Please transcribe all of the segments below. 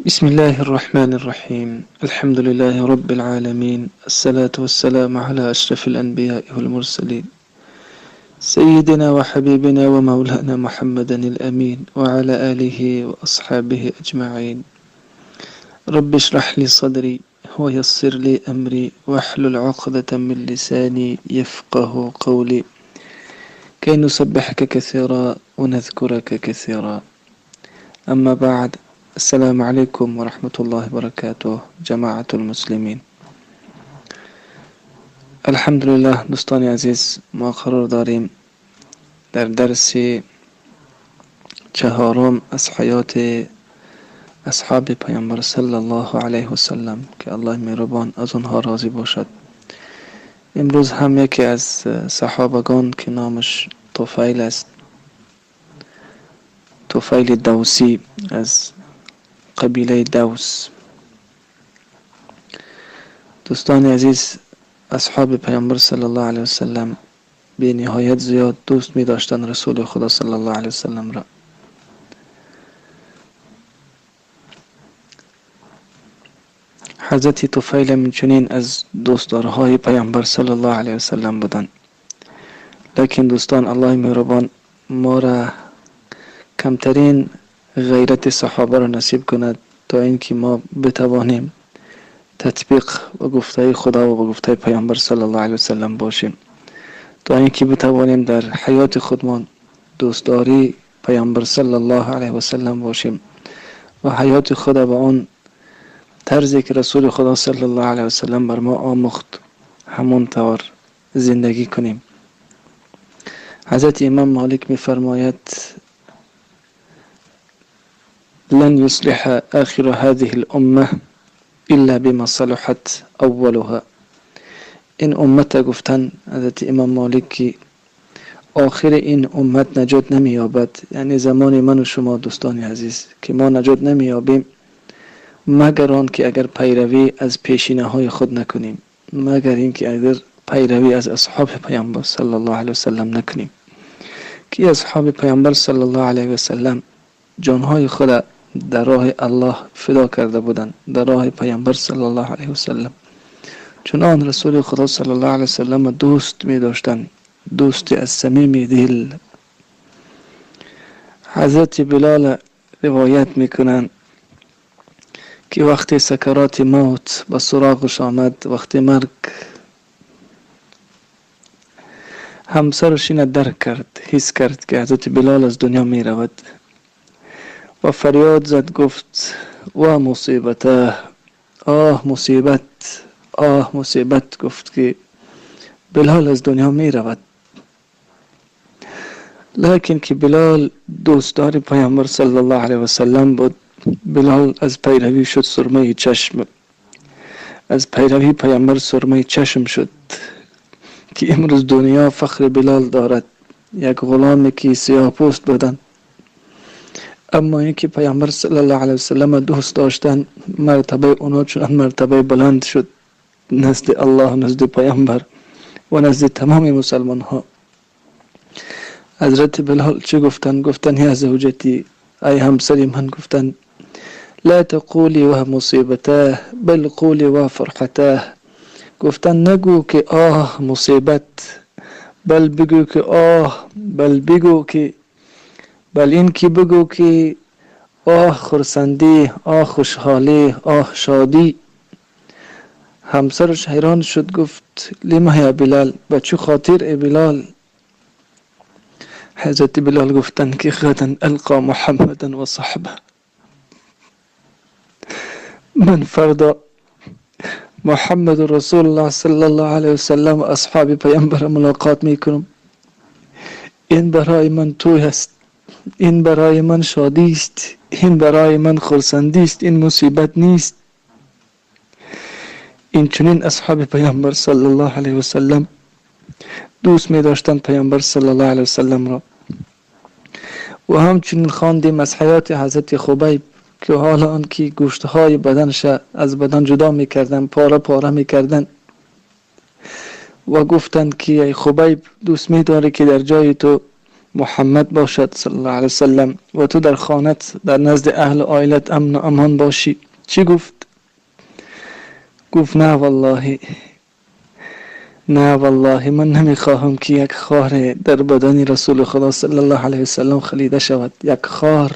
بسم الله الرحمن الرحيم. الحمد لله رب العالمين، الصلاة والسلام على أشرف الأنبياء والمرسلين، سيدنا وحبيبنا ومولانا محمد الأمين وعلى آله وأصحابه أجمعين. رب اشرح لي صدري ويسر لي أمري واحلل عقدة من لساني يفقه قولي، كي نسبحك كثيرا ونذكرك كثيرا. أما بعد، السلام عليكم ورحمة الله وبركاته جماعة المسلمين. الحمدلله. دوستان عزیز، ما قرار داریم در درس چهارم از حیات اصحاب پیامبر صلی الله علیه وسلم که الله مهربان از آنها راضی باشد. امروز هم یکی از صحابگان که نامش طفیل است، طفیل دوسی از قبیله دوس. دوستان عزیز، اصحاب پیامبر صلی الله علیه وسلم به نهایت زیاد دوست می داشتن رسول خدا صلی الله علیه وسلم را. حضرت طفیل همچنین از دوستدارهای پیامبر صلی الله علیه وسلم بودند. لیکن دوستان، الله مهربان ما را کمترین غیرت صحابه را نصیب کند تا اینکه ما بتوانیم تطبیق و گفته خدا و گفته پیامبر صلی الله علیه وسلم باشیم، تا اینکه بتوانیم در حیات خودمان دوستداری پیامبر صلی الله علیه وسلم باشیم و حیات خود به آن طرزی که رسول خدا صلی الله علیه وسلم بر ما آموخت همون طور زندگی کنیم. حضرت امام مالک می‌فرماید: لن يصلح آخر هذه الأمة إلا بما صلحت أولها. این امت، گفتن حضرت امام مالک، که آخر این امت نجات نمییابد، یعنی زمان من و شما دوستان عزیز، که ما نجات نمییابیم مگر آن که اگر پیروی از پیشینه های خود نکنیم، مگر اینکه اگر پیروی از اصحاب پیامبر صلی الله علیه وسلم نکنیم، که اصحاب پیامبر صلی الله علیه وسلم جانهای خود در راه الله فدا کرده بودند، در راه پیامبر صلی الله علیه وسلم. چنان رسول خدا صلی الله علیه وسلم دوست می داشتند، دوستی از صمیم دل. حضرت بلال روایت میکنند که وقتی سکرات موت به سراغش آمد، وقتی مرگ، همسرش اینه درک کرد، حس کرد که حضرت بلال از دنیا می رود و فریاد زد، گفت: وا مصیبتاه، آه مصیبت، آه مصیبت. گفت که بلال از دنیا می رود. لیکن که بلال دوستدار پیامبر صلی الله علیه وسلم بود، بلال از پیروی شد سرمه چشم، از پیروی پیامبر سرمه چشم شد که امروز دنیا فخر بلال دارد. یک غلامی که سیاه پوست بودند، اما اینکه پیامبر صلی الله علیه وسلم دوست داشتن، مرتبه اونا چنان مرتبه بلند شد نزد الله، نزد پیامبر و نزد تمام مسلمان ها. حضرت بلال چه گفتن؟ گفتن: یا زوجتی، ای همسری من، گفتن: لا تقولی وا مصیبتاه بل قولی وا فرحتاه. گفتن نگو که آه مصیبت، بل بگو که آه، بل بگو که، بل این که بگو که آه خرسندی، آه خوشحالی، آه شادی. همسرش حیران شد، گفت: لما یا بلال؟ به چه خاطر ای بلال؟ حضرت بلال گفتند که غدا القا محمدا و صحبه. من فردا محمد رسول الله صلی الله علیه وسلم و اصحاب پیامبر ملاقات میکنم. این برای من توی است، این برای من شادی است، این برای من خرسندی است، این مصیبت نیست. این چنین اصحاب پیامبر صلی الله علیه وسلم دوست می داشتند پیامبر صلی الله علیه وسلم را. و همچنین خواندیم از حیات حضرت خبیب که حالا آنکه گوشتهای بدنش از بدن جدا میکردن، پاره پاره میکردن و گفتند که ای خبیب، دوست میداری که در جای تو محمد باشد صلی الله علیه وسلم و تو در خانت در نزد اهل عائلت امن و امان باشی. چی گفت؟ گفت نه والله، نه والله، من نمیخواهم که یک خار در بدن رسول خدا صلی الله علیه وسلم خلیده شود، یک خار.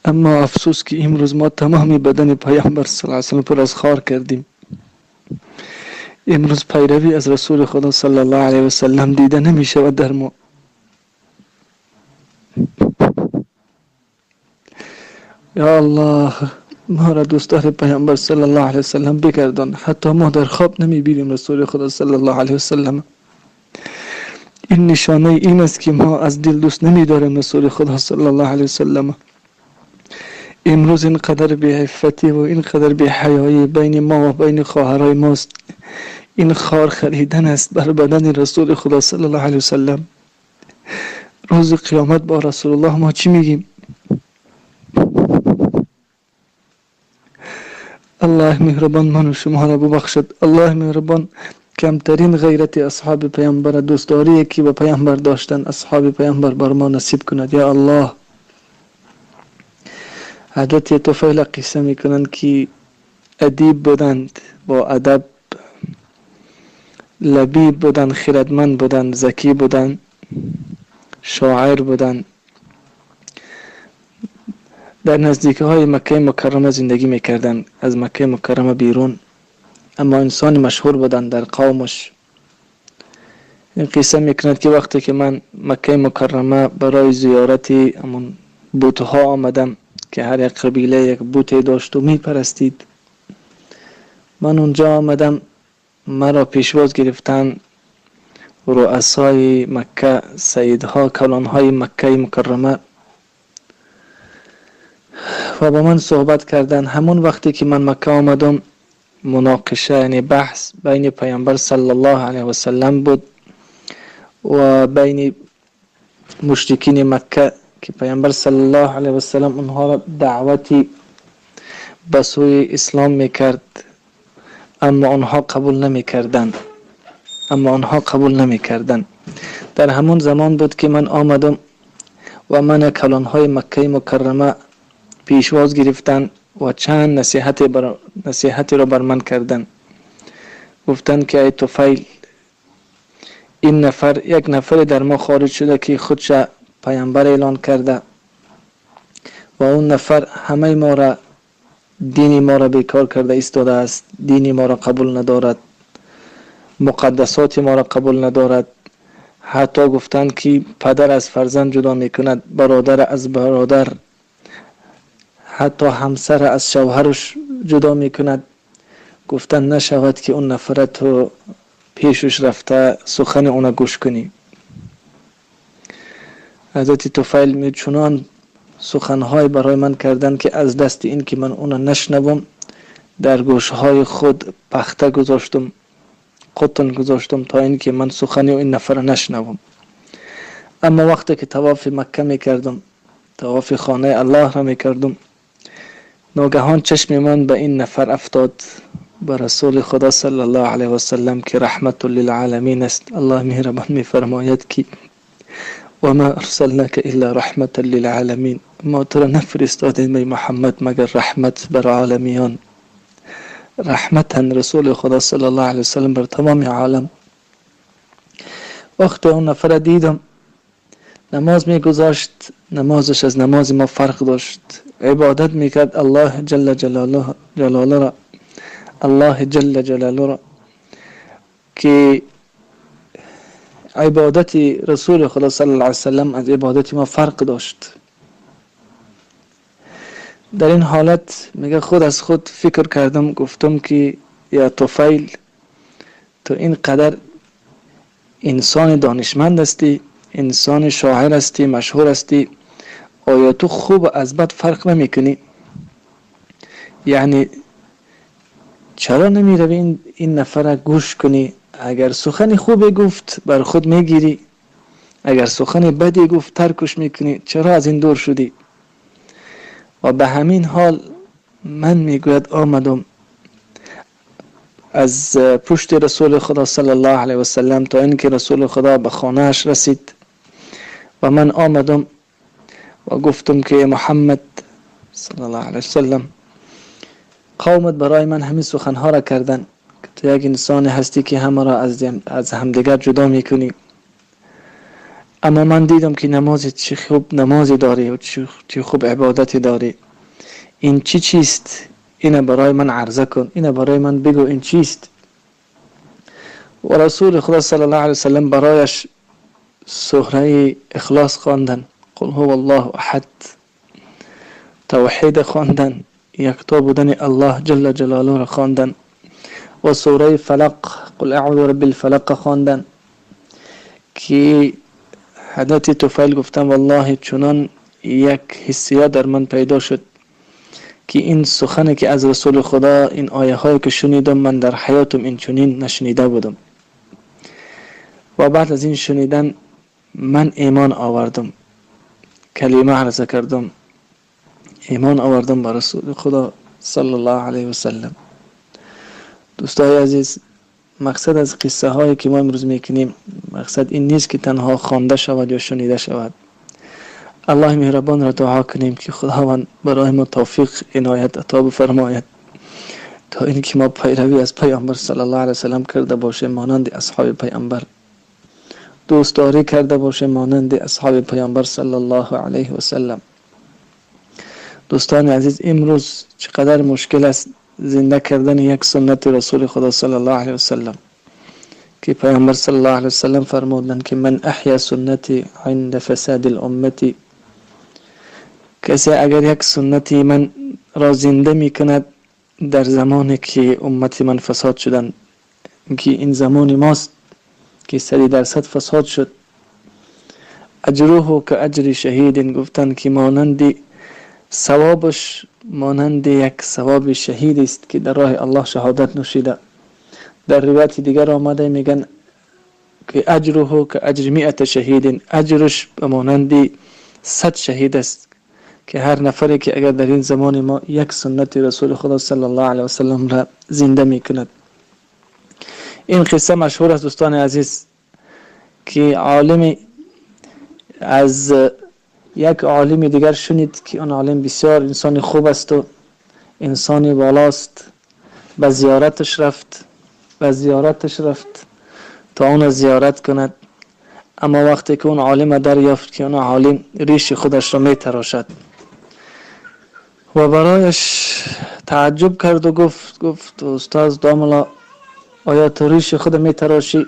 اما افسوس که امروز ما تمام بدن پیامبر صلی الله علیه وسلم پر از خار کردیم. امروز پیروی از رسول خدا صلی الله علیه وسلم دیده نمی شود در ما. یا الله، ما را دوستدار پیامبر صلی الله علیه وسلم بگردان. حتی ما در خواب نمی بینیم رسول خدا صلی الله علیه وسلم. این نشانه این است که ما از دل دوست نمی داریم رسول خدا صلی الله علیه وسلم. امروز اینقدر بی‌عفتی و اینقدر بی‌حیایی بین ما و بین خواهرای ماست. این خار خریدن است بر بدن رسول خدا صلی الله علیه وسلم. روز قیامت با رسول الله ما چی میگیم؟ الله مهربان من و شما را ببخشد. الله مهربان کمترین غیرت اصحاب پیامبر، دوستداری که به پیامبر داشتن اصحاب پیامبر بر ما نصیب کند یا الله. حضرت طفیل قصه میکنند که ادیب بودند، با ادب، لبیب بودند، خردمند بودند، ذکی بودند، شاعر بودند. در نزدیکی های مکه مکرمه زندگی میکردند، از مکه مکرمه بیرون، اما انسان مشهور بودند در قومش. این قصه میکند که وقتی که من مکه مکرمه برای زیارت همون بتها آمدم که هر یک قبیله یک بت داشت و میپرستید، من اونجا آمدم، مرا پیشواز گرفتن رؤسای مکه، سیدها، کلانهای مکه مکرمه، و با من صحبت کردن. همون وقتی که من مکه آمدم، مناقشه یعنی بحث بین پیامبر صلی الله علیه و سلم بود و بین مشرکین مکه که پیامبر صلی الله علیه و سلم اونها را دعوتی به سوی اسلام میکرد، اما آنها قبول نمیکردند. اما آنها قبول نمیکردند. در همون زمان بود که من آمدم و من کلانهای مکه مکرمه پیشواز گرفتند و چند نصیحتی را بر من کردند. گفتند که ای طفیل، این نفر یک نفر در ما خارج شده که خودش پیامبر اعلان کرده و اون نفر همه ما را، دین ما را بیکار کرده ایستاده است، دین ما را قبول ندارد، مقدسات ما را قبول ندارد. حتی گفتند که پدر از فرزند جدا میکند، برادر از برادر، حتی همسر از شوهرش جدا میکند. گفتند نشود که اون نفر تو پیشش رفته سخن اونا گوش کنی. حضرت طفیل می چنان سخنهای برای من کردن که از دست این که من اونا نشنوم در گوشهای خود پخته گذاشتم، قطن گذاشتم تا اینکه من سخنی این نفر نشنوم. اما وقتی که طواف مکه میکردم، طواف خانه الله را میکردم، ناگهان چشم من به این نفر افتاد، به رسول خدا صلی الله علیه و سلم که رحمت للعالمین است. الله مهربان میفرماید که و ما ارسلناک الا رحمتا للعالمین، ما تو را نفرستادیم ای محمد مگر رحمت بر عالمیان. رحمتا رسول خدا صلی الله علیه و سلم بر تمام عالم. وقتی اون نفر دیدم نماز میگذاشت، نمازش از نماز ما فرق داشت، عبادت میکرد الله جل جلاله جلاله را، الله جل جلاله را، که عبادت رسول خدا صلی الله علیه وسلم از عبادت ما فرق داشت. در این حالت میگه خود از خود فکر کردم، گفتم که یا طفیل، تو اینقدر انسان دانشمند هستی، انسان شاعر هستی، مشهور هستی، آیا تو خوب از بد فرق نمیکنی؟ یعنی چرا نمیروی این نفر را گوش کنی؟ اگر سخن خوبی گفت بر خود میگیری، اگر سخن بدی گفت ترکش میکنی، چرا از این دور شدی؟ و به همین حال من میگوید آمدم، از پشت رسول خدا صلی الله علیه و سلم تا اینکه رسول خدا به خانه‌اش رسید و من آمدم و گفتم که محمد صلی الله علیه و سلم، قومت برای من همین سخنها را کردن که تو یک انسان هستی که همه را از همدیگر جدا میکنی، اما من دیدم که نمازی چه خوب نمازی داری و چه خوب عبادتی داری. این چی چیست؟ اینه برای من عرضه کن، اینه برای من بگو این چیست. و رسول خدا صلی الله علیه و سلم برایش سوره اخلاص خواندن، قل هو الله احد، توحید خواندن، یکتا بودن الله جل جلاله را خواندن و سوره فلق، قل اعوذ برب الفلق خواندن که حضرت طفیل گفتن والله چنان یک حسیت در من پیدا شد که این سخنی که از رسول خدا، این آیه هایی که شنیدم، من در حیاتم این چنین نشنیده بودم. و بعد از این شنیدن من ایمان آوردم، کلمه عرضه کردم، ایمان آوردم به رسول خدا صلی الله علیه و سلم. دوستای عزیز، مقصد از قصه هایی که ما امروز میکنیم، مقصد این نیست که تنها خوانده شود یا شنیده شود. الله مهربان را دعا کنیم که خداوند برای ما توفیق عنایت عطا بفرماید تا اینکه ما پیروی از پیامبر صلی الله علیه و سلم کرده باشیم، مانند اصحاب پیامبر دوستداری کرده باشیم، مانند اصحاب پیامبر صلی الله علیه و سلم. دوستان عزیز، امروز چقدر مشکل است زنده کردن یک سنت رسول خدا صلی الله علیه و سلم که پیامبر صلی الله علیه و سلم فرمودند که من احیا سنتی عند فساد الامه، کسی اگر یک سنتی من را زنده می کند در زمانی که امت من فساد شدند، که این زمان ماست که 100% فساد شد، اجره که اجر شهید، گفتند که مانند ثوابش مانند یک ثواب شهید است که در راه الله شهادت نوشیده. در روایت دیگر آمده میگن که اجره که اجر 100 شهید، اجرش به مانند 100 شهید است که هر نفری که اگر در این زمان ما یک سنت رسول خدا صلی الله علیه و سلم را زنده میکند. این قصه مشهور است دوستان عزیز که عالم از یک عالم دیگر شنید که آن عالم بسیار انسان خوب است و انسان بالاست، به زیارتش رفت، به زیارتش رفت تا اون زیارت کند. اما وقتی که اون عالم دریافت که اون عالم ریش خودش را می تراشد و برایش تعجب کرد و گفت استاد داملا، آیا تو ریش خود می تراشی؟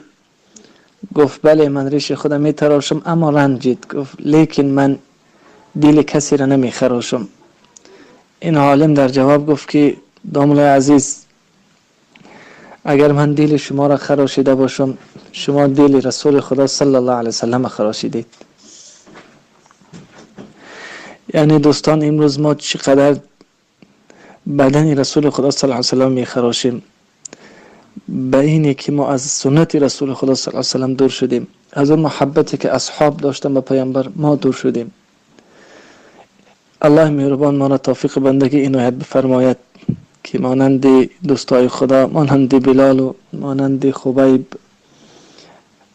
گفت بله من ریش خود می تراشم، اما رنجید، گفت لیکن من دل کسی را نمی خراشم. این عالم در جواب گفت که داملای عزیز، اگر من دل شما را خراشیده باشم، شما دل رسول خدا صلی الله علیه وسلم خراشیدید. یعنی دوستان، امروز ما چقدر بدن رسول خدا صلی الله علیه وسلم می خراشیم، به اینی که ما از سنت رسول خدا صلی الله علیه وسلم دور شدیم، از اون محبتی که اصحاب داشتن به پیامبر ما دور شدیم. الله مهربان ما را توفیق بندگی عنایت بفرماید که مانند دوستای خدا، مانند بلال و مانند خبیب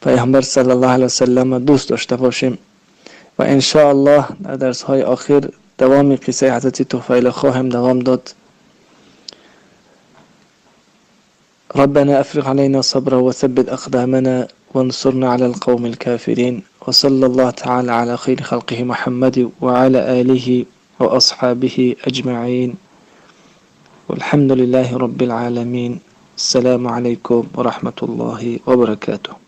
پیامبر صلی الله علیه وسلم دوست داشته باشیم. و ان شاء الله در درس های آخر دوام قصه حضرت طفیل خواهم دوام داد. ربنا افرغ علينا صبرا وثبت أقدامنا وانصرنا على القوم الكافرين، وصلى الله تعالى على خير خلقه محمد وعلى آله وأصحابه أجمعين، والحمد لله رب العالمين. السلام عليكم ورحمة الله وبركاته.